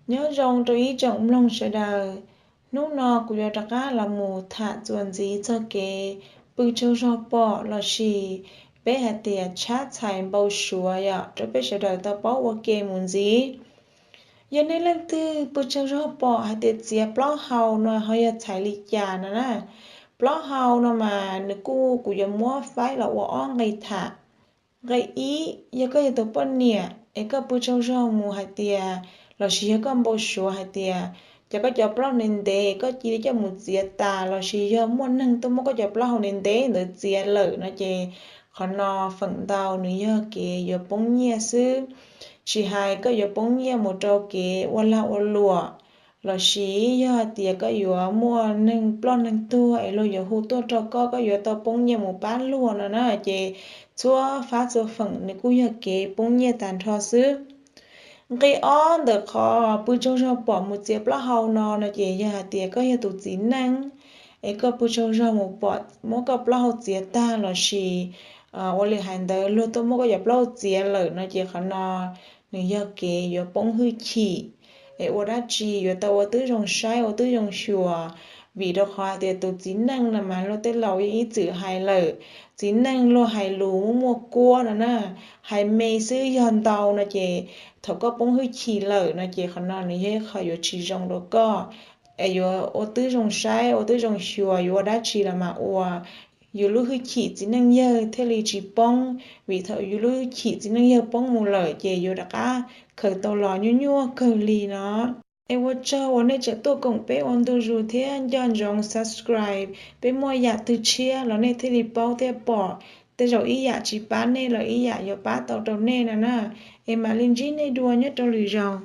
Nyob zoo rau ib tsoom mloog sawv daws, hnub no kuv yuav rov qab los mus tham txuas ntxiv txog kev pw tsaug zog pom lossis peb hais tias tshab txhais npau suav yom, rau peb sawv daws tau paub ua ke mus ntxiv. Yog nej leej twg pw tsaug zog pom hais tias txiav plaub hau no ho yog txhais li cas no na. Plaub hau no mas nws kuj, kuv yuav muab faib los ua ob nqe tham. Nqe ib, yog koj yog tus poj niam es koj pw tsaug zog mus hais tias, lossis yog koj npau suav hais tias, cov koj cov plaub hau ntev ntev koj cia li coj mus txiav tas, lossis yog muaj neeg tuaj muab koj cov plaub hau ntev ntev ntawd txiav lawm no ces qhov no feem ntau nws yog kev yuav poob nyiaj xwb. Tsis hais koj yuav poob nyiaj mus rau kev ua lag ua luam, lossis yog hais tias koj yuav muaj neeg ploj neeg tuag es luag yuav hu tuaj rau koj, koj yuav tau poob nyiaj mus pab luag no na, ces txhua fab txhua feem nws kuj yog kev poob nyiaj tag nrho xwb. Nqe ob ntawm qhov pw tsaug zog pom mus txiav plaub hau no no ces yog hais tias koj yog tus txiv neej es koj pw tsaug zog mus pom muab koj plaub hau txiav tag lossis ua li hais ntawd luag tuaj muab koj cov plaub hau txiav lawm no ces qhov no nws yog kev yuav poob hwj chim. Es ua dab tsi yuav tau ua tib zoo saib ua tib zoo xyuas, vim rau qhov hais tias tus txiv neej no mas luag tej laus yeej ib txwm hais lawm, txiv neej luag hais lus muaj muaj kuab no na, hais me xwb yog ntau no ces thaum koj poob hwj chim lawm no ces qhov no nws yog ib qho yuav tsis zoo rau koj. Es yuav ua tib zoo saib ua tib zoo xyuas, yuav ua dab tsi los mas ua yus lub hwj chim txiv neej yawg thiaj li tsis poob, vim thaum yus lub hwj chim txiv neej yawg poob mus lawm ces yuav rov qab khaws tau los nyuaj nyuaj kawg li no. Es ua tsaug uas nej tseem tuaj koom peb ua ntu zus thiab nco ntsoov subscribe, peb muaj yam twg tshiab los nej thiaj li paub thiab pom. Tej zaum ib yam tsis pab nej los ib yam yuav pab tau rau nej no na. Es mam li ntsib nej dua nyob rau lwm zaus.